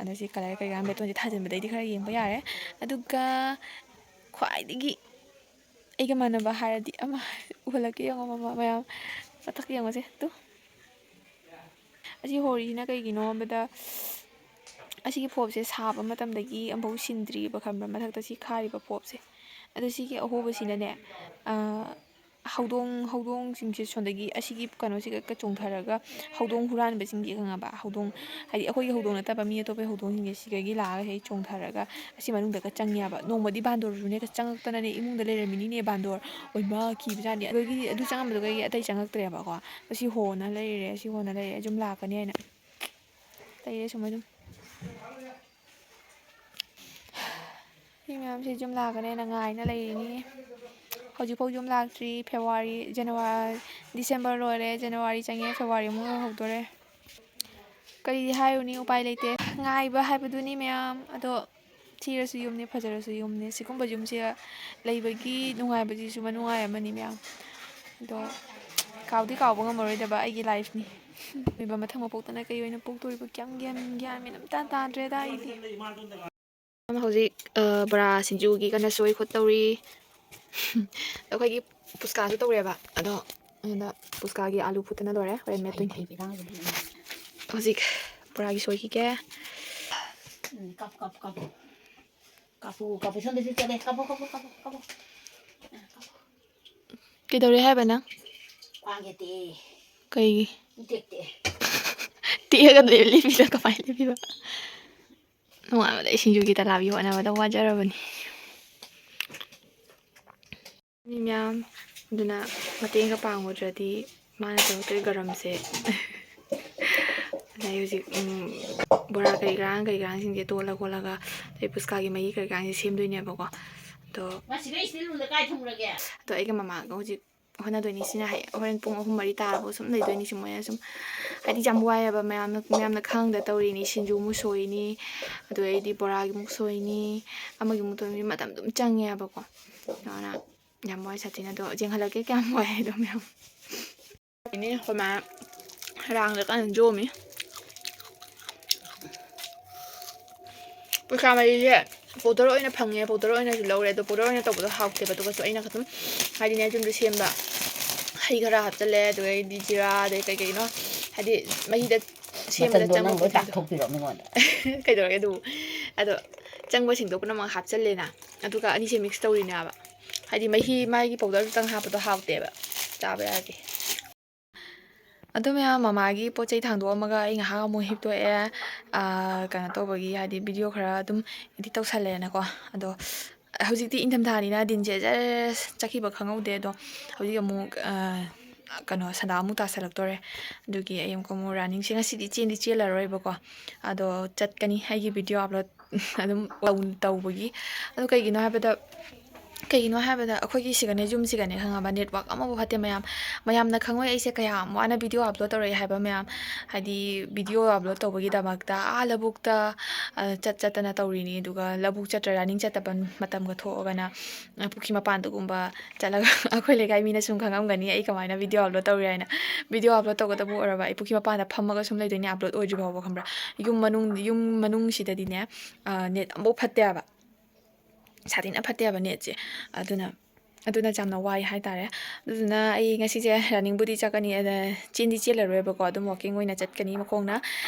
ꯑꯗꯣ ꯁꯤ colour ꯀꯩꯀꯥ ꯕꯦꯇꯣꯟꯁꯦ ꯊꯥꯖꯤꯟꯕꯗꯩꯗꯤ ꯈꯔ ꯌꯦꯡꯕ ꯌꯥꯔꯦ꯫ ꯑꯗꯨꯒ ꯈ꯭ꯋꯥꯏꯗꯒꯤ ꯑꯩꯒ ꯃꯥꯟꯅꯕ ꯍꯥꯏꯔꯗꯤ ꯑꯃ ꯎꯍꯜꯂꯛꯀꯦ, ꯌꯦꯡꯉꯣ, ꯃꯃꯥ ꯃꯌꯥꯝ꯫ ꯃꯊꯛ ꯌꯦꯡꯉꯨꯁꯦ, ꯇꯨ꯫ ꯑꯁꯤ ꯍꯣꯔꯤꯁꯤꯅ ꯀꯩꯒꯤꯅꯣ ꯍꯥꯏꯕꯗ, ꯑꯁꯤꯒꯤ ꯐꯣꯞꯁꯦ ꯁꯥꯕ ꯃꯇꯝꯗꯒꯤ ꯑꯃꯐꯥꯎ ꯁꯤꯟꯗ꯭ꯔꯤꯕ, ꯈꯪꯕ꯭ꯔꯥ? ꯃꯊꯛꯇ ꯁꯤ ꯈꯥꯔꯤꯕ ꯐꯣꯞꯁꯦ꯫ ꯑꯗꯣ ꯁꯤꯒꯤ ꯑꯍꯣꯕꯁꯤꯅꯅꯦ, ꯑ, ꯍꯧꯗꯣꯡ, ꯍꯧꯗꯣꯡꯁꯤꯡꯁꯦ ꯁꯣꯝꯗꯒꯤ ꯑꯁꯤꯒꯤ ꯀꯩꯅꯣꯁꯤꯒ ꯆꯣꯡꯊꯔꯒ ꯍꯧꯗꯣꯡ ꯍꯨꯔꯥꯟꯕꯁꯤꯡꯁꯦ, ꯈꯪꯉꯕ? ꯍꯧꯗꯣꯡ, ꯍꯥꯏꯗꯤ ꯑꯩꯈꯣꯏꯒꯤ ꯍꯧꯗꯣꯡ ꯅꯠꯇꯕ ꯃꯤ ꯑꯇꯣꯞꯄꯒꯤ ꯍꯧꯗꯣꯡꯁꯤꯡꯁꯦ ꯁꯤꯗꯒꯤ ꯂꯥꯛꯑꯒ ꯍꯦꯛ ꯆꯣꯡꯊꯔꯒ ꯑꯁꯤ ꯃꯅꯨꯡꯗꯒ ꯆꯪꯉꯦꯕ꯫ ꯅꯣꯡꯃꯗꯤ ꯕꯥꯟꯗꯣꯔꯁꯨꯅꯦ ꯆꯪꯉꯛꯇꯅꯅꯦ ꯏꯃꯨꯡꯗ ꯂꯩꯔꯝꯃꯤꯅꯤꯅꯦ ꯕꯥꯟꯗꯣꯔ꯫ ꯑꯣꯏꯃꯥ, ꯀꯤꯕꯖꯥꯠꯅꯤ꯫ ꯑꯗꯒꯤ ꯑꯗꯨ ꯆꯪꯉꯝꯕꯗꯨꯗꯒꯤ ꯑꯇꯩ ꯆꯪꯉꯛꯇ꯭ꯔꯦꯕꯀꯣ꯫ ꯑꯁꯤ ꯍꯣꯅ ꯂꯩꯔꯦ, ꯑꯁꯤ ꯍꯣꯅ ꯂꯩꯔꯦ, ꯑꯗꯨꯝ ꯂꯥꯛꯀꯅꯤ ꯍꯥꯏꯅ꯫ ꯂꯩꯔꯦ ꯁꯨꯃꯥꯏꯅ ꯑꯗꯨꯝ꯫ ꯃꯤ ꯃꯌꯥꯝꯁꯦ ꯌꯨꯝ ꯂꯥꯛꯀꯅꯦꯅ ꯉꯥꯏꯅ ꯂꯩꯔꯤꯅꯤ꯫ ꯍꯧꯖꯤꯛꯐꯥꯎ ꯌꯨꯝ ꯂꯥꯛꯇ꯭ꯔꯤ꯫ ꯐꯦꯕꯋꯥꯔꯤ, ꯖꯅꯋꯥꯔꯤ, ꯗꯤꯁꯦꯝꯕꯔ ꯂꯣꯏꯔꯦ, ꯖꯅꯋꯥꯔꯤ ꯆꯪꯉꯦ, ꯐꯦꯕꯋꯥꯔꯤ ꯑꯃꯨꯛ ꯌꯧꯍꯧꯗꯣꯔꯦ꯫ ꯀꯔꯤ ꯍꯥꯏꯔꯨꯅꯤ, ꯎꯄꯥꯏ ꯂꯩꯇꯦ꯫ ꯉꯥꯏꯕ ꯍꯥꯏꯕꯗꯨꯅꯤ ꯃꯌꯥꯝ꯫ ꯑꯗꯣ ꯊꯤꯔꯁꯨ ꯌꯨꯝꯅꯤ, ꯐꯖꯔꯁꯨ ꯌꯨꯝꯅꯤ꯫ ꯁꯤꯒꯨꯝꯕ ꯌꯨꯝꯁꯤꯗ ꯂꯩꯕꯒꯤ ꯅꯨꯡꯉꯥꯏꯕꯁꯤꯁꯨ ꯃꯅꯨꯡꯉꯥꯏ ꯑꯃꯅꯤ ꯃꯌꯥꯝ꯫ ꯑꯗꯣ ꯀꯥꯎꯗꯤ ꯀꯥꯎꯕ ꯉꯝꯃꯔꯣꯏꯗꯕ ꯑꯩꯒꯤ lifeꯅꯤ꯫ ꯃꯤꯕ ꯃꯊꯪ ꯃꯄꯣꯛꯇꯅ ꯀꯩ ꯑꯣꯏꯅ ꯄꯣꯛꯇꯣꯔꯤꯕ? ꯀꯌꯥꯝ ꯒ꯭ꯌꯥꯟ, ꯒ꯭ꯌꯥꯟ ꯃꯦꯟ ꯑꯃ ꯏꯇꯥ ꯇꯥꯗ꯭ꯔꯦꯗ ꯑꯩꯗꯤ꯫ ꯍꯧꯖꯤꯛ, ꯑ, ꯕꯣꯔꯥ ꯁꯤꯡꯖꯨꯒꯤ ꯀꯟꯅ ꯁꯣꯏ ꯈꯣꯠꯇꯧꯔꯤ꯫ ꯑꯩꯈꯣꯏꯒꯤ ꯄꯨꯁꯀꯥꯁꯨ ꯇꯧꯔꯦꯕ, ꯑꯗꯣ ꯑꯩꯉꯣꯟꯗ ꯄꯨꯁꯀꯥꯒꯤ ꯑꯥꯂꯨ ꯐꯨꯠꯇꯅ ꯂꯣꯏꯔꯦ, ꯍꯣꯔꯦꯟ ꯃꯦꯠꯇꯣꯏꯅꯤ꯫ ꯍꯧꯖꯤꯛ ꯕꯣꯔꯥꯒꯤ ꯁꯣꯏꯈꯤꯒꯦ꯫ ꯎꯝ, ꯀꯥꯞꯄꯨ, ꯀꯥꯞꯄꯨ, ꯀꯥꯞꯄꯨ꯫ ꯀꯥꯞꯄꯨ, ꯀꯥꯞꯄꯨ, ꯁꯣꯝꯗꯁꯨ ꯆꯠꯂꯦ꯫ ꯀꯥꯞꯄꯨ, ꯀꯥꯞꯄꯨ, ꯀꯥꯞꯄꯨ, ꯀꯥꯞꯄꯨ꯫ ꯀꯩꯗꯧꯔꯦ ꯍꯥꯏꯕ ꯅꯪ? ꯈ꯭ꯋꯥꯡꯁꯦ ꯇꯦꯛꯑꯦ꯫ ꯀꯩꯒꯤ? ꯏꯇꯦꯛ ꯇꯦꯛꯑꯦ꯫ ꯇꯦꯛꯑꯒ ꯂꯦꯞꯄꯤꯔ ꯀꯃꯥꯏꯅ ꯂꯦꯞꯄꯤꯕ? ꯅꯣꯡꯉꯥꯟꯕꯗꯩ ꯁꯤꯡꯖꯨꯒꯤ ꯇꯂꯥꯕꯤ ꯍꯣꯠꯅꯕꯗ ꯋꯥꯖꯔꯕꯅꯤ꯫ ꯃꯤ ꯃꯌꯥꯝ ꯑꯗꯨꯅ ꯃꯇꯦꯡꯒ ꯄꯥꯡꯉꯨꯗ꯭ꯔꯗꯤ ꯃꯥꯅ ꯇꯧꯔꯛꯇꯣꯏ ꯒꯔꯝꯁꯦ꯫ ꯑꯗꯩ ꯍꯧꯖꯤꯛ, ꯎꯝ, ꯕꯣꯔꯥ ꯀꯔꯤ ꯀꯔꯥꯡ, ꯀꯔꯤ ꯀꯔꯥꯡꯁꯤꯡꯁꯦ ꯇꯣꯠꯂ ꯈꯣꯠꯂꯒ, ꯑꯗꯩ ꯄꯨꯁꯀꯥꯒꯤ ꯃꯍꯤ ꯀꯔꯤ ꯀꯔꯥꯡꯁꯦ ꯁꯦꯝꯗꯣꯏꯅꯦꯕꯀꯣ꯫ ꯑꯗꯣ ꯃꯁꯤꯒ ꯏꯁꯇꯤꯜ ꯔꯨꯝꯗ ꯀꯥꯏ ꯊꯝꯈ꯭ꯔꯒꯦ? ꯑꯗꯣ ꯑꯩꯒ ꯃꯃꯥꯒ ꯍꯧꯖꯤꯛ ꯍꯣꯠꯅꯗꯣꯏꯅꯤ꯫ ꯁꯤꯅ ꯍꯌꯦꯡ ꯍꯣꯔꯦꯟ ꯄꯨꯡ ꯑꯍꯨꯝ ꯃꯔꯤ ꯇꯥꯔꯕꯥꯎ ꯁꯨꯝ ꯂꯩꯗꯣꯏꯅꯤ꯫ ꯁꯤ ꯃꯣꯏꯅ ꯁꯨꯝ ꯍꯥꯏꯗꯤ ꯌꯥꯝ ꯋꯥꯏꯑꯦꯕ꯫ ꯃꯌꯥꯝꯅ ꯃꯌꯥꯝꯅ ꯈꯪꯗ ꯇꯧꯔꯤꯅꯤ꯫ ꯁꯤꯡꯖꯨ ꯑꯃꯨꯛ ꯁꯣꯏꯅꯤ, ꯑꯗꯨꯗꯩꯗꯤ ꯕꯣꯔꯥꯒꯤ ꯑꯃꯨꯛ ꯁꯣꯏꯅꯤ, ꯑꯃꯒꯤ ꯑꯃꯨꯛ ꯇꯧꯅꯤ꯫ ꯃꯇꯝ ꯑꯗꯨꯝ ꯆꯪꯉꯦꯕꯀꯣ꯫ ꯑꯗꯨꯅ ꯌꯥꯝ ꯋꯥꯏ ꯁꯥꯊꯤꯅ꯫ ꯑꯗꯣ ꯌꯦꯡꯍꯜꯂꯛꯀꯦ ꯀꯌꯥꯝ ꯋꯥꯏ ꯍꯥꯏꯗꯣ ꯃꯌꯥꯝ꯫ ꯏꯅꯦ ꯑꯩꯈꯣꯏ ꯃꯥ ꯔꯥꯡꯗ ꯀꯟꯅ ꯌꯣꯝꯃꯤ꯫ ꯄꯩꯁꯥ ꯃꯔꯤꯁꯦ ꯄꯥꯎꯗꯔ ꯑꯣꯏꯅ ꯐꯪꯉꯦ, ꯄꯥꯎꯗꯔ ꯑꯣꯏꯅꯁꯨ ꯂꯧꯔꯦ꯫ ꯑꯗꯣ ꯄꯥꯎꯗꯔ ꯑꯣꯏꯅ ꯇꯧꯕꯗꯣ ꯍꯥꯎꯇꯦꯕ꯫ ꯑꯗꯨꯒꯁꯨ ꯑꯩꯅ ꯑꯗꯨꯝ ꯍꯥꯏꯗꯤꯅꯦ ꯌꯨꯝꯗ ꯁꯦꯝꯕ ꯍꯩ ꯈꯔ ꯍꯥꯞꯆꯜꯂꯦ, ꯑꯗꯨꯗꯩꯗꯤ ꯖꯤꯔꯥ, ꯑꯗꯩ ꯀꯩ ꯀꯩꯅꯣ ꯍꯥꯏꯗꯤ ꯃꯍꯤꯗ ꯁꯦꯝꯕꯗ ꯃꯆꯜꯗꯣ ꯆꯪꯕ ꯅꯪ ꯂꯣꯏ ꯄꯣꯠ ꯆꯩꯗꯣ꯫ ꯇꯥꯛꯊꯣꯛꯄꯤꯔꯣ ꯃꯤꯉꯣꯟꯗ꯫ ꯀꯩꯗꯧꯔꯒꯦ ꯑꯗꯨꯕꯨ? ꯑꯗꯣ ꯆꯪꯕꯁꯤꯡꯗꯣ ꯄꯨꯝꯅꯃꯛ ꯍꯥꯞꯆꯜꯂꯦꯅ, ꯑꯗꯨꯒ ꯑꯅꯤꯁꯦ ꯃꯤꯛꯁ ꯇꯧꯔꯤꯅꯦꯕ꯫ ꯍꯥꯏꯗꯤ ꯃꯍꯤ, ꯃꯥꯒꯤ ꯄꯥꯎꯗꯔꯗꯨꯇꯪ ꯍꯥꯞꯄꯗꯣ ꯍꯥꯎꯇꯦꯕ, ꯆꯥꯕ ꯌꯥꯗꯦ꯫ ꯑꯗꯣ ꯃꯌꯥꯝ, ꯃꯃꯥꯒꯤ ꯄꯣꯠ ꯆꯩ ꯊꯥꯡꯗꯣꯛꯑꯝꯃꯒ ꯑꯩ ꯉꯥꯏꯍꯥꯛ ꯑꯃꯨꯛ ꯍꯤꯞꯇꯣꯛꯑꯦ꯫ ꯑꯥ, ꯀꯩꯅꯣ ꯇꯧꯕꯒꯤ, ꯍꯥꯏꯗꯤ ꯚꯤꯗꯤꯑꯣ ꯈꯔ ꯑꯗꯨꯝ ꯏꯗꯤꯠ ꯇꯧꯁꯜꯂꯦꯅꯀꯣ꯫ ꯑꯗꯣ ꯍꯧꯖꯤꯛꯇꯤ ꯏꯪꯊꯝꯊꯥꯅꯤꯅ ꯗꯤꯟꯁꯦ ꯖꯔ ꯆꯠꯈꯤꯕ ꯈꯪꯍꯧꯗꯦ꯫ ꯑꯗꯣ ꯍꯧꯖꯤꯛ ꯑꯃꯨꯛ, ꯑꯥ, ꯀꯩꯅꯣ, ꯁꯟꯗꯥ ꯑꯃꯨꯛ ꯇꯥꯁꯜꯂꯛꯇꯣꯔꯦ꯫ ꯑꯗꯨꯒꯤ ꯑꯩ ꯑꯃꯨꯛꯀ ꯑꯃꯨꯛ ꯔꯟꯅꯤꯡꯁꯦ ꯉꯁꯤꯗꯤ ꯆꯦꯟꯗꯤ ꯆꯦꯜꯂꯔꯣꯏꯕꯀꯣ꯫ ꯑꯗꯣ ꯆꯠꯀꯅꯤ, ꯑꯩꯒꯤ ꯚꯤꯗꯤꯑꯣ ꯑꯞꯂꯣꯗ ꯑꯗꯨꯝ ꯇꯧ-, ꯇꯧꯕꯒꯤ꯫ ꯑꯗꯣ ꯀꯩꯒꯤꯅꯣ ꯍꯥꯏꯕꯗ, ꯀꯩꯒꯤꯅꯣ ꯍꯥꯏꯕꯗ ꯑꯩꯈꯣꯏꯒꯤ ꯁꯤꯒꯅꯦ, ꯌꯨꯝꯁꯤꯒꯅꯦ, ꯈꯪꯉꯕ, ꯅꯦꯠꯋꯥꯛ ꯑꯃꯐꯥꯎ ꯐꯠꯇꯦ ꯃꯌꯥꯝ꯫ ꯃꯌꯥꯝꯅ ꯈꯪꯉꯣꯏ ꯑꯩꯁꯦ ꯀꯌꯥꯝ ꯋꯥꯅ ꯚꯤꯗꯤꯑꯣ ꯑꯞꯂꯣꯗ ꯇꯧꯔꯛꯏ ꯍꯥꯏꯕ ꯃꯌꯥꯝ꯫ ꯍꯥꯏꯗꯤ ꯚꯤꯗꯤꯑꯣ ꯑꯞꯂꯣꯗ ꯇꯧꯕꯒꯤꯗꯃꯛꯇ ꯑꯥ ꯂꯧꯕꯨꯛꯇ, ꯑ, ꯆꯠ ꯆꯠꯇꯅ ꯇꯧꯔꯤꯅꯤ꯫ ꯑꯗꯨꯒ ꯂꯧꯕꯨꯛ ꯆꯠꯇ꯭ꯔ, ꯔꯟꯅꯤꯡ ꯆꯠꯇꯕ ꯃꯇꯝꯒ ꯊꯣꯛꯑꯒꯅ, ꯑ, ꯄꯨꯈ꯭ꯔꯤ ꯃꯄꯥꯟꯗꯒꯨꯝꯕ ꯆꯠꯂꯒ ꯑꯩꯈꯣꯏ ꯂꯩꯀꯥꯏ ꯃꯤꯅ ꯁꯨꯝ ꯈꯪꯉꯝꯒꯅꯤ ꯑꯩ ꯀꯃꯥꯏꯅ ꯚꯤꯗꯤꯑꯣ ꯑꯞꯂꯣꯗ ꯇꯧꯔꯤ ꯍꯥꯏꯅ꯫ ꯚꯤꯗꯤꯑꯣ ꯑꯞꯂꯣꯗ ꯇꯧꯒꯗꯕ ꯑꯣꯏꯔꯕ ꯑꯩ ꯄꯨꯈ꯭ꯔꯤ ꯃꯄꯥꯟꯗ ꯐꯝꯃꯒ ꯁꯨꯝ ꯂꯩꯗꯣꯏꯅꯦ ꯑꯞꯂꯣꯗ ꯑꯣꯏꯗ꯭ꯔꯤ ꯐꯥꯎꯕ, ꯈꯪꯕ꯭ꯔꯥ? ꯌꯨꯝ ꯃꯅꯨꯡ, ꯌꯨꯝ ꯃꯅꯨꯡꯁꯤꯗꯗꯤꯅꯦ, ꯑ, ꯅꯦꯠ ꯑꯃꯐꯥꯎ ꯐꯠꯇꯦ ꯍꯥꯏꯕ꯫ ꯁꯥꯊꯤꯅ ꯐꯠꯇꯦ ꯍꯥꯏꯕ ꯅꯦꯠꯁꯦ꯫ ꯑꯗꯨꯅ, ꯑꯗꯨꯅ ꯌꯥꯝꯅ ꯋꯥꯏ ꯍꯥꯏꯇꯥꯔꯦ꯫ ꯑꯗꯨꯗꯨꯅ ꯑꯩ ꯉꯁꯤꯁꯦ ꯔꯟꯅꯤꯡꯕꯨꯗꯤ ꯆꯠꯀꯅꯤ, ꯑꯗ ꯆꯦꯟꯗꯤ ꯆꯦꯜꯂꯔꯣꯏꯕꯀꯣ, ꯑꯗꯨꯝ ꯋꯥꯛꯀꯤꯡ ꯑꯣꯏꯅ ꯆꯠꯀꯅꯤ ꯃꯈꯣꯡꯅ꯫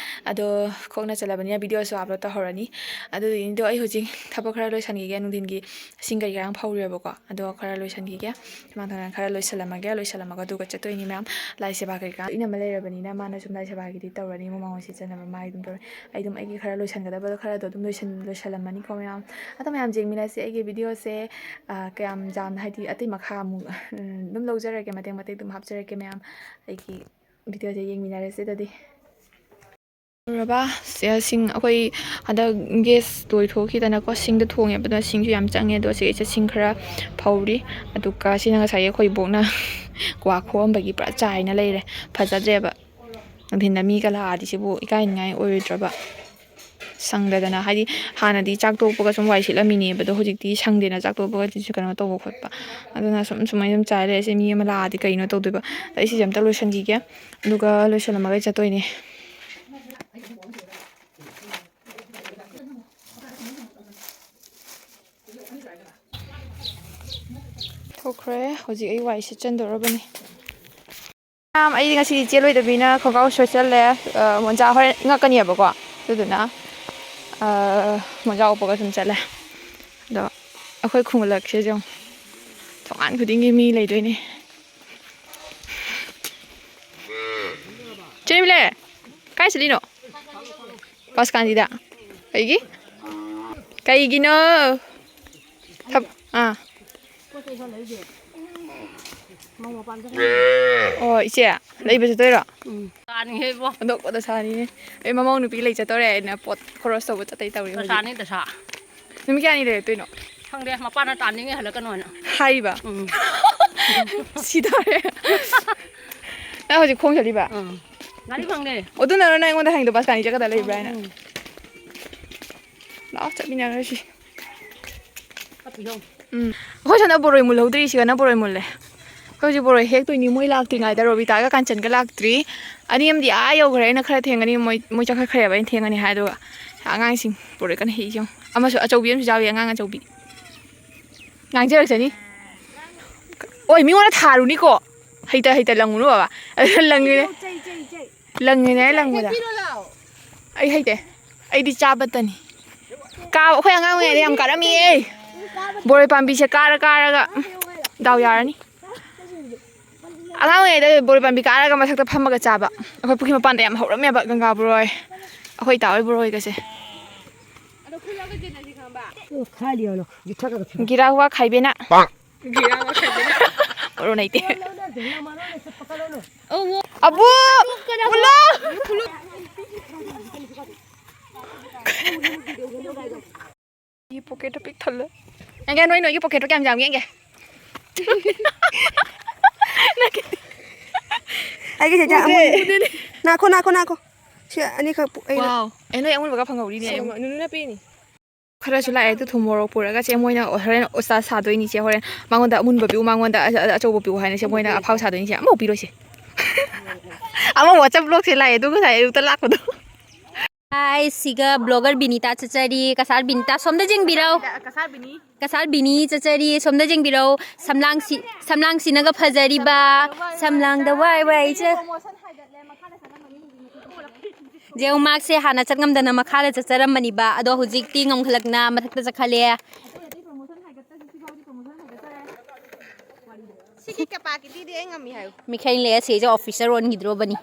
ꯑꯗꯣ ꯈꯣꯡꯅ ꯆꯠꯂꯕꯅꯤꯅ ꯚꯤꯗꯤꯑꯣꯁꯨ ꯑꯞꯂꯣꯗ ꯇꯧꯍꯧꯔꯅꯤ꯫ ꯑꯗꯨꯗꯨꯒꯤꯗꯣ ꯑꯩ ꯍꯧꯖꯤꯛ ꯊꯕꯛ ꯈꯔ ꯂꯣꯏꯁꯤꯟꯈꯤꯒꯦ, ꯅꯨꯡꯊꯤꯟꯒꯤ ꯏꯁꯤꯡ ꯀꯔꯤ ꯀꯔꯥ ꯐꯧꯔꯤꯑꯕꯀꯣ, ꯑꯗꯣ ꯈꯔ ꯂꯣꯏꯁꯤꯟꯈꯤꯒꯦ꯫ ꯁꯨꯃꯥꯡ ꯊꯪꯅ ꯈꯔ ꯂꯣꯏꯁꯤꯜꯂꯝꯃꯒꯦ, ꯂꯣꯏꯁꯤꯜꯂꯝꯃꯒ ꯑꯗꯨꯒ ꯆꯠꯇꯣꯏꯅꯤ ꯃꯌꯥꯝ꯫ ꯂꯥꯏ ꯁꯦꯕꯥ ꯀꯔꯤ ꯀꯔꯥ ꯏꯅꯝꯃ ꯂꯩꯔꯕꯅꯤꯅ ꯃꯥꯅ ꯁꯨꯝ ꯂꯥꯏ ꯁꯦꯕꯥꯒꯤꯗꯤ ꯇꯧꯔꯅꯤ, ꯃꯃꯥꯡ ꯑꯣꯏ ꯁꯤꯠꯆꯅꯕ ꯃꯥꯒꯤ ꯑꯗꯨꯝ ꯇꯧꯔꯅꯤ꯫ ꯑꯩ ꯑꯗꯨꯝ ꯑꯩꯒꯤ ꯈꯔ ꯂꯣꯏꯁꯤꯟꯒꯗꯕꯗꯣ ꯈꯔꯗꯣ ꯑꯗꯨꯝ ꯂꯣꯏꯁꯤꯟ-, ꯂꯣꯏꯁꯤꯜꯂꯝꯃꯅꯤꯀꯣ ꯃꯌꯥꯝ꯫ ꯑꯗꯣ ꯃꯌꯥꯝ ꯌꯦꯡꯃꯤꯟꯅꯁꯦ ꯑꯩꯒꯤ ꯚꯤꯗꯤꯑꯣꯁꯦ, ꯑ, ꯀꯌꯥꯝ ꯌꯥꯝꯅ, ꯍꯥꯏꯗꯤ ꯑꯇꯩ ꯃꯈꯥ ꯑꯃꯨꯛ, ꯎꯝ, ꯑꯗꯨꯝ ꯂꯧꯖꯔꯛꯀꯦ, ꯃꯇꯦꯛ ꯃꯇꯦꯛ ꯑꯗꯨꯝ ꯍꯥꯞꯆꯔꯛꯀꯦ ꯃꯌꯥꯝ꯫ ꯑꯩꯒꯤ ꯚꯤꯗꯤꯑꯣꯁꯦ ꯌꯦꯡꯃꯤꯟꯅꯔꯁꯦ ꯑꯗꯨꯗꯤ꯫ ꯂꯣꯏꯔꯕ? ꯁꯦ, ꯁꯤꯡ ꯑꯩꯈꯣꯏ ꯍꯟꯗꯛ ꯒ꯭ꯌꯥꯁ ꯂꯣꯏꯊꯣꯛꯈꯤꯗꯅꯀꯣ, ꯁꯤꯡꯗ ꯊꯣꯡꯉꯦꯕ, ꯑꯗꯨꯅ ꯁꯤꯡꯁꯨ ꯌꯥꯝ ꯆꯪꯉꯦ꯫ ꯑꯗꯣ ꯁꯤꯗꯩꯁꯤꯗ ꯁꯤꯡ ꯈꯔ ꯐꯧꯔꯤ꯫ ꯑꯗꯨꯒ ꯁꯤꯅ ꯉꯁꯥꯏꯒꯤ ꯑꯩꯈꯣꯏ ꯏꯕꯣꯛꯅ ꯀ꯭ꯋꯥ ꯈꯣꯛꯑꯝꯕꯒꯤ ꯄꯨꯔꯥ ꯆꯥꯏꯅ ꯂꯩꯔꯦ꯫ ꯐꯖꯗ꯭ꯔꯦꯕ꯫ ꯅꯨꯡꯊꯤꯟꯗ ꯃꯤꯒ ꯂꯥꯛꯑꯗꯤ ꯁꯤꯕꯨ ꯏꯀꯥꯏꯅꯤꯡꯉꯥꯏ ꯑꯣꯏꯔꯣꯏꯗ꯭ꯔꯕ? ꯁꯪꯗꯗꯅ, ꯍꯥꯏꯗꯤ ꯍꯥꯟꯅꯗꯤ ꯆꯥꯛ ꯇꯣꯛꯄꯒ ꯁꯨꯝ ꯋꯥꯏ ꯁꯤꯠꯂꯝꯃꯤꯅꯦꯕ, ꯑꯗꯣ ꯍꯧꯖꯤꯛꯇꯤ ꯁꯪꯗꯦꯅ ꯆꯥꯛ ꯇꯣꯛꯄꯒ ꯀꯩꯅꯣ ꯇꯧꯕ ꯈꯣꯠꯄ꯫ ꯑꯗꯨꯅ ꯁꯨꯝ ꯁꯨꯃꯥꯏꯅ ꯑꯗꯨꯝ ꯆꯥꯏ ꯂꯩꯔꯁꯦ꯫ ꯃꯤ ꯑꯃ ꯂꯥꯛꯑꯗꯤ ꯀꯩꯅꯣ ꯇꯧꯗꯣꯏꯕ? ꯑꯗꯣ ꯑꯩ ꯁꯤꯁꯦ ꯑꯝꯇ ꯂꯣꯏꯁꯟꯈꯤꯒꯦ, ꯑꯗꯨꯒ ꯂꯣꯏꯁꯜꯂꯝꯃꯒ ꯑꯩ ꯆꯠꯇꯣꯏꯅꯦ꯫ ꯊꯣꯛꯈ꯭ꯔꯦ꯫ ꯍꯧꯖꯤꯛ ꯑꯩ ꯋꯥꯏ ꯁꯤꯠꯆꯟꯗꯧꯔꯕꯅꯤ꯫ ꯃꯌꯥꯝ, ꯑꯩꯗꯤ ꯉꯁꯤꯗꯤ ꯆꯦꯜꯂꯣꯏꯗꯕꯅꯤꯅ ꯈꯣꯡꯒ꯭ꯔꯥꯎ ꯁ꯭ꯋꯦꯠ ꯆꯜꯂꯦ꯫ ꯑ, ꯃꯣꯟꯖꯥ ꯍꯣꯔꯦꯟ ꯉꯛꯀꯅꯤꯕꯀꯣ, ꯑꯗꯨꯗꯨꯅ, ꯑ, ꯃꯣꯟꯖꯥ ꯎꯞꯄꯒ ꯑꯗꯨꯝ ꯆꯠꯂꯦ꯫ ꯑꯗꯣ ꯑꯩꯈꯣꯏ ꯈꯨꯃꯨꯜꯂꯛꯁꯦ ꯌꯦꯡꯉꯨ, ꯊꯣꯡꯒꯥꯟ ꯈꯨꯗꯤꯡꯒꯤ ꯃꯤ ꯂꯩꯗꯣꯏꯅꯦ꯫ ꯆꯦ ꯅꯤꯕꯤꯂꯦ, ꯀꯥꯏ ꯆꯠꯂꯤꯅꯣ? ꯕꯁ ꯀꯥꯟꯁꯤꯗ꯫ ꯀꯩꯒꯤ? ꯀꯩꯒꯤꯅꯣ? ꯊꯕ-, ꯑꯥ꯫ ꯑꯣ, ꯏꯆꯦ, ꯂꯩꯕ ꯆꯠꯇꯣꯏꯔꯣ? ꯎꯝ꯫ ꯇꯥꯅꯤꯡꯉꯦ ꯏꯕꯣ꯫ ꯑꯣꯟꯊꯣꯛꯄ ꯗꯁꯥꯅꯤꯅꯦ꯫ ꯑꯩ ꯃꯃꯧ ꯅꯨꯄꯤ ꯂꯩ ꯆꯠꯇꯧꯔꯦ ꯍꯥꯏꯅ ꯄꯣꯠ ꯈꯣꯔꯣꯁ ꯇꯧꯕ ꯆꯠꯇꯣꯏ ꯇꯧꯔꯤ ꯍꯧꯖꯤꯛ꯫ ꯗꯁꯥꯅꯤ, ꯗꯁꯥ꯫ ꯅꯨꯃꯤꯠ ꯀꯌꯥꯅꯤ ꯂꯩꯔꯛꯇꯣꯏꯅꯣ? ꯈꯪꯗꯦ, ꯃꯄꯥꯅ ꯇꯥꯅꯤꯡꯉꯦ ꯍꯜꯂꯛꯀꯅꯣꯅ꯫ ꯍꯥꯏꯔꯤꯕ? ꯎꯝ꯫ ꯁꯤꯗꯧꯔꯦ꯫ ꯅꯪ ꯍꯧꯖꯤꯛ ꯈꯣꯡ ꯆꯠꯂꯤꯕ? ꯎꯝ꯫ ꯒꯥꯔꯤ ꯐꯪꯗꯦ꯫ ꯑꯗꯨꯅꯔꯣ ꯅꯪ ꯑꯩꯉꯣꯟꯗ ꯍꯪꯉꯤꯗꯣ ꯕꯁ ꯀꯥꯅꯤ ꯆꯠꯀꯗ ꯂꯩꯕ꯭ꯔꯥ ꯍꯥꯏꯅ? ꯎꯝ꯫ ꯂꯥꯛꯑꯣ, ꯆꯠꯃꯤꯟꯅꯔꯁꯤ꯫ ꯆꯠꯄꯤꯌꯣ꯫ ꯎꯝ꯫ ꯑꯩꯈꯣꯏ ꯁꯣꯝꯗ ꯕꯣꯔꯣꯏ ꯃꯨꯜꯍꯧꯗ꯭ꯔꯤ, ꯁꯤꯒꯅ ꯕꯣꯔꯣꯏ ꯃꯨꯜꯂꯦ꯫ ꯑꯩꯈꯣꯏ ꯍꯧꯖꯤꯛ ꯕꯣꯔꯣꯏ ꯍꯦꯛꯇꯣꯏꯅꯤ, ꯃꯣꯏ ꯂꯥꯛꯇ꯭ꯔꯤꯉꯩꯗ꯫ ꯔꯣꯕꯤꯇꯥꯒ ꯀꯥꯟꯆꯟꯒ ꯂꯥꯛꯇ꯭ꯔꯤ꯫ ꯑꯅꯤ ꯑꯃꯗꯤ ꯑꯥ ꯌꯧꯈ꯭ꯔꯦ, ꯑꯩꯅ ꯈꯔ ꯊꯦꯡꯒꯅꯤ, ꯃꯣꯏ, ꯃꯣꯏ ꯆꯠꯈꯠꯈ꯭ꯔꯦꯕ, ꯑꯩꯅ ꯊꯦꯡꯒꯅꯤ ꯍꯥꯏ꯫ ꯑꯗꯨꯒ ꯑꯉꯥꯡꯁꯤꯡ ꯕꯣꯔꯣꯏ ꯀꯟꯅ ꯍꯦꯛꯏ ꯌꯦꯡꯉꯨ꯫ ꯑꯃꯁꯨ ꯑꯆꯧꯕꯤ ꯑꯃꯁꯨ ꯌꯥꯎꯏ, ꯑꯉꯥꯡ ꯑꯆꯧꯕꯤ꯫ ꯉꯥꯡꯖꯔꯛꯁꯅꯤ꯫ ꯑꯣꯏ, ꯃꯤꯉꯣꯟꯗ ꯊꯥꯔꯨꯅꯤꯀꯣ꯫ ꯍꯩꯇ ꯍꯩꯇ ꯂꯪꯉꯨꯅꯨ ꯕꯕꯥ꯫ ꯂꯪꯉꯤꯅꯦ꯫ ꯂꯪꯉꯤꯅꯦ, ꯂꯪꯕꯗ꯫ ꯑꯩ ꯍꯩꯇꯦ꯫ ꯑꯩꯗꯤ ꯆꯥꯕꯇꯅꯤ꯫ ꯀꯥ-, ꯑꯩꯈꯣꯏ ꯑꯉꯥꯡ ꯑꯣꯏꯔꯤꯉꯩꯗ ꯌꯥꯝ ꯀꯥꯔꯝꯃꯤꯌꯦ꯫ ꯕꯣꯔꯣꯏ ꯄꯥꯝꯕꯤꯁꯦ ꯀꯥꯔ ꯀꯥꯔꯒ, ꯎꯝ, ꯗꯥꯎ ꯌꯥꯔꯅꯤ꯫ ꯑꯉꯥꯡ ꯑꯣꯏꯔꯤꯉꯩꯗ ꯕꯣꯔꯣꯏ ꯄꯥꯝꯕꯤ ꯀꯥꯔꯒ ꯃꯊꯛꯇ ꯐꯝꯃꯒ ꯆꯥꯕ꯫ ꯑꯩꯈꯣꯏ ꯄꯨꯈ꯭ꯔꯤ ꯃꯄꯥꯟꯗ ꯌꯥꯝ ꯍꯧꯔꯝꯃꯦꯕ ꯒꯪꯒꯥ ꯕꯣꯔꯣꯏ꯫ ꯑꯩꯈꯣꯏ ꯏꯇꯥ ꯍꯣꯏ ꯕꯣꯔꯣꯏꯒꯁꯦ꯫ ꯒꯤꯔꯥ ꯍꯨꯋꯥ ꯈꯥꯏꯕꯦꯅ꯫ ꯃꯔꯣꯟ ꯍꯩꯇꯦ꯫ ꯑꯕꯨ! ꯄꯨꯂꯣ! ꯑꯩꯒꯤ ꯄꯣꯀꯦꯠꯇꯣ ꯄꯤꯛ ꯊꯜꯂꯦ꯫ ꯌꯦꯡꯒꯦ, ꯅꯣꯏ, ꯅꯣꯏꯒꯤ ꯄꯣꯀꯦꯠꯇꯣ ꯀꯌꯥꯝ ꯌꯥꯝꯒꯦ ꯌꯦꯡꯒꯦ꯫ ꯑꯩꯒꯤ ꯆꯦꯆꯦ ꯎꯗꯦ꯫ ꯑꯃꯨꯟ-, ꯉꯥꯈꯣ, ꯉꯥꯈꯣ, ꯉꯥꯈꯣ꯫ ꯁꯤ ꯑꯅꯤꯈꯛ ꯄꯨ-, ꯑꯩꯅ ꯋꯥꯎ꯫ ꯑꯦ, ꯅꯣꯏ ꯑꯃꯨꯟꯕꯒ ꯐꯪꯍꯧꯔꯤꯅꯦ꯫ ꯁꯣꯝ, ꯅꯨꯅꯨꯅ ꯄꯤꯅꯤ꯫ ꯈꯔꯁꯨ ꯂꯥꯛꯑꯦ, ꯑꯗꯨ ꯊꯨꯝ ꯃꯣꯔꯣꯛ ꯄꯨꯔꯒ ꯆꯦ ꯃꯣꯏꯅ ꯍꯣꯔꯦꯟ ꯎꯁꯇꯥ ꯁꯥꯗꯣꯏꯅꯤ ꯆꯦ꯫ ꯍꯣꯔꯦꯟ ꯃꯉꯣꯟꯗ ꯑꯃꯨꯟꯕ ꯄꯤꯌꯨ, ꯃꯉꯣꯟꯗ ꯑ-, ꯑ-, ꯑꯆꯧꯕ ꯄꯤꯌꯨ ꯍꯥꯏꯅ ꯆꯦ ꯃꯣꯏꯅ ꯑꯐꯥꯎ ꯁꯥꯗꯣꯏꯅꯤ ꯆꯦ꯫ ꯑꯃꯐꯥꯎ ꯄꯤꯔꯣꯏ ꯆꯦ꯫ ꯑꯃ WhatsApp ꯕ꯭ꯂꯣꯛꯁꯦ ꯂꯥꯛꯑꯦ, ꯑꯗꯨ ꯉꯁꯥꯏ ꯑꯌꯨꯛꯇ ꯂꯥꯛꯄꯗꯣ꯫ Hi, ꯁꯤꯒ ꯕ꯭ꯂꯣꯒꯔ ꯕꯤꯅꯤꯇꯥ ꯆꯠꯆꯔꯤ꯫ ꯀꯁꯥꯔ ꯕꯤꯅꯤꯇꯥ, ꯁꯣꯝꯗ ꯌꯦꯡꯕꯤꯔꯧ꯫ ꯀꯁꯥꯔ ꯕꯤꯅꯤ꯫ ꯀꯁꯥꯔ ꯕꯤꯅꯤ ꯆꯠꯆꯔꯤ, ꯁꯣꯝꯗ ꯌꯦꯡꯕꯤꯔꯧ꯫ ꯁꯝꯂꯥꯡꯁꯤ-, ꯁꯝꯂꯥꯡꯁꯤꯅꯒ ꯐꯖꯔꯤꯕ꯫ ꯁꯝꯂꯥꯡꯗ ꯋꯥꯏ ꯋꯥꯏ ꯆ-, ꯌꯦꯡꯉꯨ, ꯃꯍꯥꯛꯁꯦ ꯍꯥꯟꯅ ꯆꯠ ꯉꯝꯗꯅ ꯃꯈꯥꯗ ꯆꯠꯆꯔꯝꯕꯅꯤꯕ, ꯑꯗꯣ ꯍꯧꯖꯤꯛꯇꯤ ꯉꯝꯈꯠꯂꯛꯅ ꯃꯊꯛꯇ ꯆꯠꯈꯠꯂꯦ꯫ ꯁꯤꯒꯤ ꯀꯦꯄꯥꯁꯤꯇꯤꯗꯤ ꯑꯩ ꯉꯝꯃꯤ ꯍꯥꯏꯌꯨ꯫ ꯃꯤꯈꯩ ꯂꯩ ꯑꯁꯤꯁꯦ ꯑꯣꯐꯤꯁꯔ ꯑꯣꯟꯈꯤꯗ꯭ꯔꯣꯕꯅꯤ꯫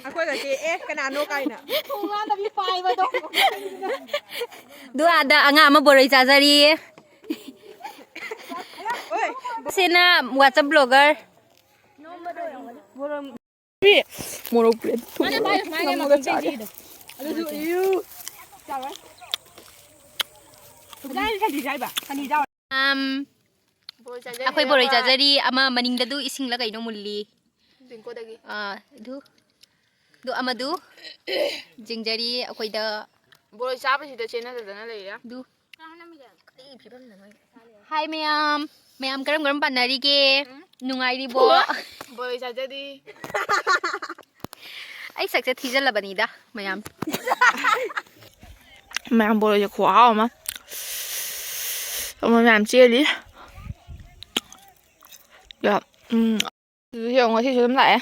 ꯑꯩꯈꯣꯏꯒꯁꯦ, "ꯑꯦ, ꯀꯅꯥꯅꯣ?" ꯀꯥꯏꯅ꯫ ꯊꯣꯡ ꯍꯥꯡꯗꯕꯤ ꯄꯥꯏꯕꯗꯣ꯫ ꯑꯗꯨ ꯑꯥꯗ ꯑꯉꯥꯡ ꯑꯃ ꯕꯣꯔꯣꯏ ꯆꯥꯖꯔꯤ꯫ ꯑꯣꯏ꯫ ꯁꯤꯅ WhatsApp ꯕ꯭ꯂꯣꯒꯔ꯫ ꯃꯤ ꯃꯣꯔꯣꯛ ꯄꯨꯔꯦ꯫ ꯊꯨꯝ ꯃꯣꯔꯣꯛ ꯅꯝꯃꯒ ꯆꯥꯒꯦ꯫ ꯑꯗꯨꯁꯨ ꯏꯌꯨ꯫ ꯆꯥꯔꯣꯏ꯫ ꯐꯖꯅ ꯁꯟꯊꯤ ꯆꯥꯏꯕ? ꯁꯟꯊꯤ ꯆꯥꯎ꯫ ꯑꯝ, ꯕꯣꯔꯣꯏ ꯆꯥꯖꯔꯤ ꯑꯩꯈꯣꯏ ꯕꯣꯔꯣꯏ ꯑꯩꯈꯣꯏ꯫ ꯆꯥꯖꯔꯤ꯫ ꯑꯃ ꯃꯅꯤꯡꯗꯗꯨ ꯏꯁꯤꯡꯂ ꯀꯩꯅꯣ ꯃꯨꯜꯂꯤ꯫ ꯇ꯭ꯋꯤꯡꯀꯣꯗꯒꯤ꯫ ꯑꯥ, ꯑꯗꯨ, ꯑꯗꯨ ꯑꯃꯗꯨ ꯖꯤꯡꯖꯔꯤ ꯑꯩꯈꯣꯏꯗ꯫ ꯕꯣꯔꯣꯏ ꯆꯥꯕꯁꯤꯗ ꯆꯦꯟꯅꯗꯗꯅ ꯂꯩꯔꯦ꯫ ꯑꯗꯨ꯫ ꯀꯔꯤ ꯐꯤꯕꯝꯗꯅꯣ? ꯍꯥꯏ ꯃꯌꯥꯝ, ꯃꯌꯥꯝ ꯀꯔꯝ ꯀꯔꯝ ꯄꯥꯟꯅꯔꯤꯒꯦ? ꯎꯝ꯫ ꯅꯨꯡꯉꯥꯏꯔꯤꯕꯣ? ꯕꯣꯔꯣꯏ ꯆꯥꯖꯔꯤ꯫ ꯑꯩ ꯁꯛꯁꯦ ꯊꯤꯖꯤꯜꯂꯕꯅꯤꯗ ꯃꯌꯥꯝ꯫ ꯃꯌꯥꯝ ꯕꯣꯔꯣꯏꯁꯦ ꯈꯨꯍꯥꯎ ꯑꯃ꯫ ꯑꯃ ꯃꯌꯥꯝ ꯆꯦꯜꯂꯤ꯫ ꯌꯥ-, ꯎꯝ꯫ ꯑꯗꯨ ꯌꯦꯡꯉꯣ, ꯉꯁꯤꯁꯨ ꯑꯗꯨꯝ ꯂꯥꯛꯑꯦ꯫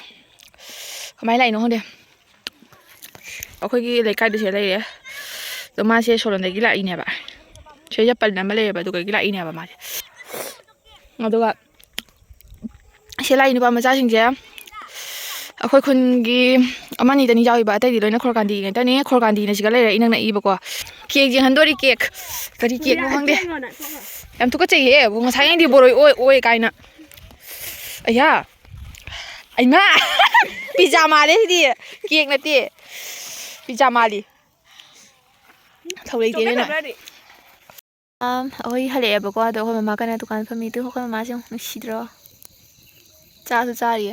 ꯀꯃꯥꯏꯅ ꯂꯥꯛꯏꯅꯣ ꯈꯪꯗꯦ꯫ ꯑꯩꯈꯣꯏꯒꯤ ꯂꯩꯀꯥꯏꯗ ꯁꯤꯗ ꯂꯩꯔꯦ꯫ ꯑꯗꯣ ꯃꯥꯁꯦ ꯁꯣꯔꯣꯟꯗꯒꯤ ꯂꯥꯛꯏꯅꯦꯕ꯫ ꯁꯤꯗ ꯄꯜꯂ ꯑꯃ ꯂꯩꯌꯦꯕ, ꯑꯗꯨꯗꯒꯤ ꯂꯥꯛꯏꯅꯦꯕ ꯃꯥꯁꯦ꯫ ꯑꯗꯨꯒ ꯁꯤ ꯂꯥꯛꯏ ꯅꯨꯄꯥ ꯃꯆꯥꯁꯤꯡꯁꯦ ꯑꯩꯈꯣꯏ ꯈꯨꯟꯒꯤ ꯑꯃꯅꯤꯗꯅꯤ ꯌꯥꯎꯏꯕ, ꯑꯇꯩꯗꯤ ꯂꯣꯏꯅ ꯈꯣꯔꯀꯥꯟꯗꯤ ꯉꯥꯛꯇꯅꯤ꯫ ꯈꯣꯔꯀꯥꯟꯗꯤꯅ ꯁꯤꯒ ꯂꯩꯔꯦ, ꯏꯅꯛ ꯅꯛꯏꯕꯀꯣ꯫ Cake ꯌꯦꯡꯍꯟꯗꯣꯔꯤ, cake. ꯀꯔꯤ ꯀꯦꯛꯅꯣ ꯈꯪꯗꯦ꯫ ꯌꯥꯝ ꯇꯨꯀꯠꯆꯩꯍꯦ꯫ ꯉꯁꯥꯏꯉꯩꯗꯤ ꯕꯣꯔꯣꯏ ꯑꯣꯏ ꯑꯣꯏ ꯀꯥꯏꯅ꯫ ꯑꯌꯥ꯫ ꯑꯩꯃꯥ! ꯄꯤꯖꯥ ꯃꯥꯜꯂꯦ ꯁꯤꯗꯤ꯫ ꯀꯦꯛ ꯅꯠꯇꯦ꯫ ꯄꯤꯖꯥ ꯃꯥꯜꯂꯤ꯫ ꯊꯧ ꯂꯩꯇꯦꯅꯦ ꯅꯣꯏ꯫ ꯑꯝ, ꯑꯩꯈꯣꯏ ꯍꯜꯂꯛꯑꯦꯕꯀꯣ꯫ ꯑꯗꯣ ꯑꯩꯈꯣꯏ ꯃꯃꯥ ꯀꯟꯅ ꯗꯨꯀꯥꯟ ꯐꯝꯃꯤ꯫ ꯇꯨ, ꯑꯩꯈꯣꯏ ꯃꯃꯥꯁꯦ ꯌꯦꯡꯉꯨ, ꯅꯨꯡꯁꯤꯗ꯭ꯔꯣ? ꯆꯥꯁꯨ ꯆꯥꯔꯤꯌꯦ꯫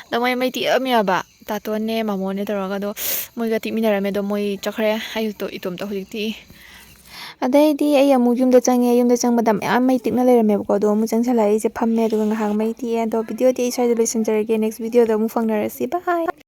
ꯑꯗꯣ ꯃꯣꯏ ꯃꯩ ꯇꯤꯛꯑꯝꯃꯦꯕ, ꯇꯥꯇꯣꯟꯅꯦ ꯃꯃꯣꯅꯦ ꯇꯧꯔꯒ꯫ ꯑꯗꯣ ꯃꯣꯏꯒ ꯇꯤꯛꯃꯤꯟꯅꯔꯝꯃꯦ꯫ ꯑꯗꯣ ꯃꯣꯏ ꯆꯠꯈ꯭ꯔꯦ꯫ ꯑꯩ ꯏꯇꯣ-, ꯏꯇꯣꯝꯇ ꯍꯧꯖꯤꯛꯇꯤ꯫ ꯑꯗꯩꯗꯤ ꯑꯩ ꯑꯃꯨꯛ ꯌꯨꯝꯗ ꯆꯪꯉꯦ꯫ ꯌꯨꯝꯗ ꯆꯪꯕꯗ ꯃꯌꯥꯝ ꯃꯩ ꯇꯤꯛꯅ ꯂꯩꯔꯝꯃꯦꯕꯀꯣ꯫ ꯑꯗꯣ ꯑꯃꯨꯛ ꯆꯪꯁꯜꯂꯛꯑꯦ꯫ ꯑꯩꯁꯦ ꯐꯝꯃꯦ, ꯑꯗꯨꯒ ꯉꯥꯏꯍꯥꯛ ꯃꯩ ꯇꯤꯛꯑꯦ꯫ ꯑꯗꯣ videoꯗꯤ ꯑꯩ ꯁ꯭ꯋꯥꯏꯗ ꯂꯣꯏꯁꯤꯟꯖꯔꯒꯦ꯫ Next videoꯗ ꯑꯃꯨꯛ ꯐꯪꯅꯔꯁꯤ꯫ Bye꯫